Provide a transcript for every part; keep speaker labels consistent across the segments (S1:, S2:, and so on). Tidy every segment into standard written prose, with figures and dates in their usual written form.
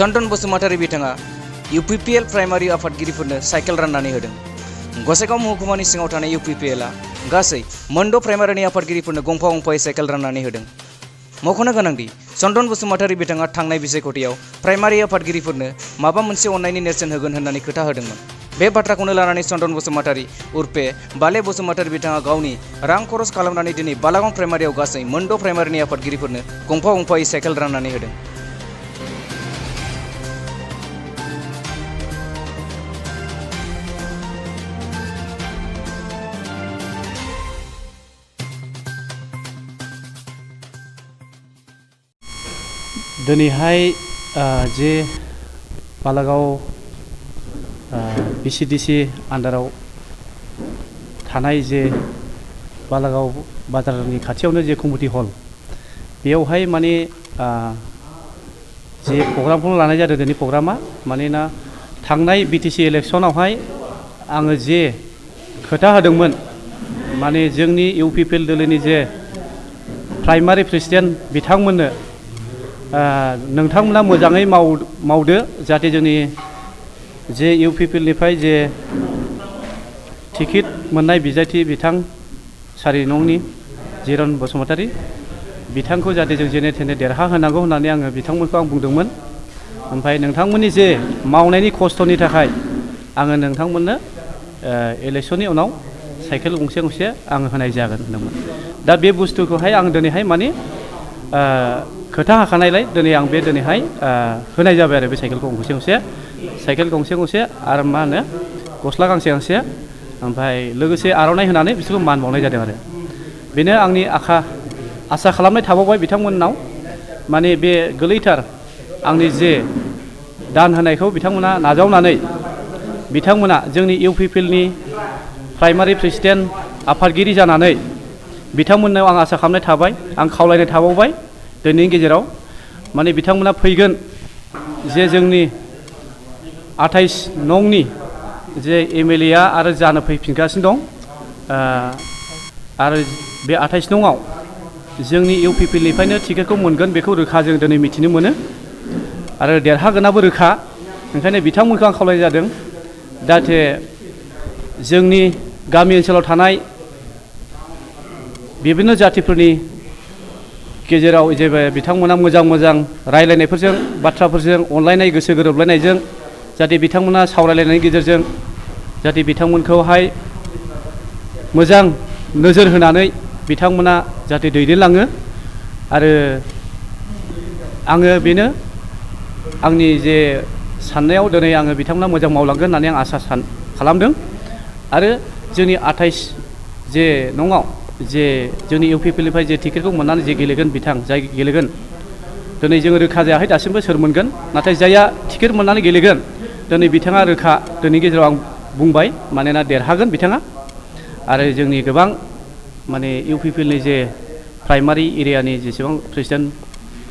S1: चन्दन बसुमतारी बिथाङा UPPL primary आफादगिरिफोरनो cycle राननानै होदों। गसाइगाव महकुमानि सिङाव थानाय UPPLआ गासै मोनद' प्राइमारिनि आफादगिरिफोरनो गंफा गंफायै साइकेल राननानै होदों। मख'नो गोनांदि चन्दन बसुमतारी बिथाङा थांनाय बिसायख'थियाव प्राइमारि आफादगिरिफोरनो माबा मोनसे अननायनि नेरसोन होगोन होननानै खोथा होदोंमोन। बे बाथ्राखौनो लानानै चन्दन बसुमतारी उर्फे बाले बसुमतारी बिथाङा गावनि रां खरस खालामनानै दिनै बालागाव प्राइमारियाव गासै मोनद' प्राइमारिनि आफादगिरिफोरनो गंफा गंफायै साइकेल राननानै होदों।
S2: दिनैहाय जे बालागाव BCDC आन्दाराव थानाय जे बालागाव बाजारनि खाथियावनो जे कमिउनिटि हल बेयावहाय माने जे प्रग्रामखौ लानाय जादों। दिनै प्रग्रामा मानोना थांनाय BTC इलेक्सनावहाय आङो जे खोथा होदोंमोन माने जोंनि UPPL दोलोनि जे प्राइमारि प्रेसिडेन्ट बिथांमोननो नोंथांमोना मोजाङै मावदो जाहाथे जोंनि जे UPPLनिफ्राय जे टिकेट मोननाय बिजाथि बिथां 4 नंनि जिरन बसुमतारी बिथांखौ जाहाथे जों जेने थेने देरहा होनांगौ होननानै आङो बिथांमोनखौ आं बुंदोंमोन। ओमफ्राय नोंथांमोननि जे मावनायनि खस्थ'नि थाखाय आङो नोंथांमोननो इलेक्सननि उनाव साइकेल गंसे गंसे आङो होनाय जागोन होनदोंमोन। दा बे बुस्थुखौहाय आं दिनैहाय माने खोथा हाखानायलाय दिनै आं बे दिनैहाय होनाय जाबाय आरो बे साइकेलखौ गंसे गंसे साइकेल गंसे गंसे आरो मा होनो गस्ला गांसे गांसे ओमफ्राय लोगोसे आर'नाइ होनानै बिसोरखौ मान बावनाय जादों आरो बेनो आंनि आसा खालामनाय थाबावबाय बिथांमोननाव माने बे गोलैथार आंनि जे दान होनायखौ बिथांमोना नाजावनानै बिथांमोना जोंनि UPPLनि प्राइमारि प्रेसिडेन्ट आफादगिरि जानानै बिथांमोननाव आं आसा खालामनाय थाबाय। आं खावलायनाय थाबावबाय दिनैनि गेजेराव माने बिथांमोना फैगोन जे जोंनि 28 नंनि जे MLA आरो जानो फैफिनगासिनो दं आरो बे 28 नंआव जोंनि UPPLनिफ्रायनो टिकेटखौ मोनगोन बेखौ रोखा जों दिनै मिथिनो मोनो आरो देरहागोनाबो रोखा। ओंखायनो बिथांमोनखौ आं खावलायनाय जादों जाहाथे जोंनि गामि ओनसोलाव थानाय बिभिन्न जातिफोरनि गेजेराव जेबो बिथांमोना मोजां रायलायनायफोरजों बाथ्राफोरजों अनलायनाय गोसो गोरोबलायनायजों जाहाथे बिथांमोना सावरायलायनायनि गेजेरजों जाहाथे बिथांमोनखौहाय मोजां नोजोर होनानै बिथांमोना जाहाथे दैदेनलाङो आरो आङो बेनो आंनि जे साननायाव दिनै आङो बिथांमोना मोजां मावलांगोन होननानै आं आसा खालामदों आरो जोंनि 28 जे नङाव जे जोंनि UPPLनिफ्राय जे टिकेटखौ मोननानै जे गेलेगोन बिथां जाय गेलेगोन दिनै जोङो रोखा जायाखै दासिमबो सोर मोनगोन नाथाय जायहा टिकेट मोननानै गेलेगोन दिनै बिथाङा रोखा दिनैनि गेजेराव आं बुंबाय मानोना देरहागोन बिथाङा आरो जोंनि गोबां माने UPPLनि जे प्राइमारि एरियानि जेसेबां प्रेसिडेन्ट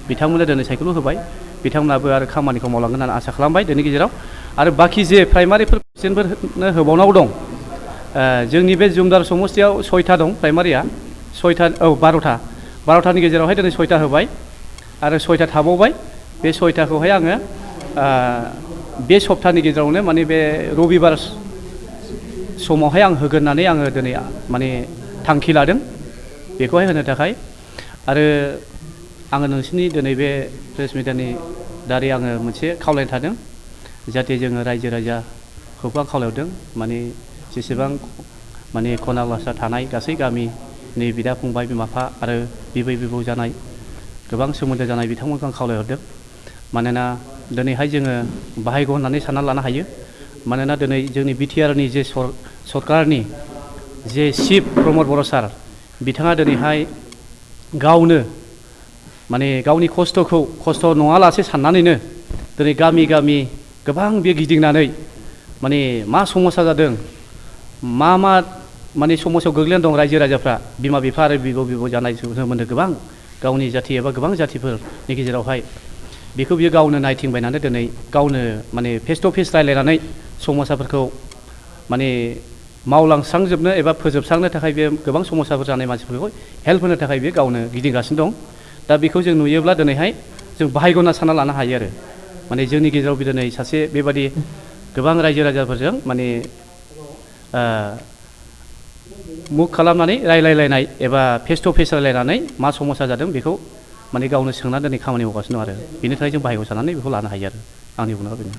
S2: बिथांमोना दिनै साइकेलखौ होबाय बिथांमोनाबो आरो खामानिखौ मावलांगोन होननानै आसा खालामबाय दिनैनि गेजेराव आरो बाखि जे प्राइमारिफोर प्रेसिडेन्टफोरनो होबावनांगौ दं जोंनि बे जुमदार समस्तियाव 6था दं प्राइमारिया 12थानि गेजेरावहाय दिनै 6था होबाय आरो 6था थाबावबाय बे 6थाखौहाय आङो बे सप्तानि गेजेरावनो माने बे रबिबार समावहाय आं होगोन होननानै आङो दिनै माने थांखि लादों बेखौहाय होनो थाखाय आरो आङो नोंसिनि दिनै बे प्रेस मिडियानि दारै आङो मोनसे खावलायनाय थादों जाहाथे जोङो रायजो राजाखौबो आं खावलायहरदों माने जेसेबां माने खना गसा थानाय गासै गामिनि बिदा फंबाय बिमा बिफा आरो बिबै बिबौ जानाय गोबां सोमोन्दो जानाय बिथांमोनखौ आं खावलायहरदों मानोना दिनैहाय जोङो बाहायग' होननानै सानना लानो हायो मानोना दिनै जोंनि BTRनि जे सरकारनि जे चिफ प्रमद बर' सार बिथाङा दिनैहाय गावनो माने गावनि खस्थ' नङालासे साननानैनो दिनै गामि गामि गोबां बे गिदिंनानै माने मा समस्या जादों मा माने समस्यायाव गोग्लैनानै दं रायजो राजाफ्रा बिमा बिफा आरो बिब' जानाय सोमोन्दो गोबां गावनि जाथि एबा गोबां जातिफोरनि गेजेरावहाय बेखौ बियो गावनो नायथिंबायनानै दिनै गावनो माने फेस टु फेस रायलायनानै समस्याफोरखौ माने मावलांस्रांजोबनो एबा फोजोबस्रांनो थाखाय बे गोबां समस्याफोर जानाय मानसिफोरखौ हेल्प होनो थाखाय बे गावनो गिदिंगासिनो दं। दा बेखौ जों नुयोब्ला दिनैहाय जों बाहायग'ना सानना लानो हायो आरो माने जोंनि गेजेराव दिनै सासे बेबादि गोबां रायजो राजाफोरजों माने मुख खालामनानै रायलायलायनाय एबा फेस टु फेस रायलायनानै मा समस्या जादों बेखौ माने गावनो सोंनानै दिनै खामानि मावगासिनो दं आरो बेनि थाखाय जों बाहागो साननानै बेखौ लानो हायो आरो आंनि बुंनाया बेनो।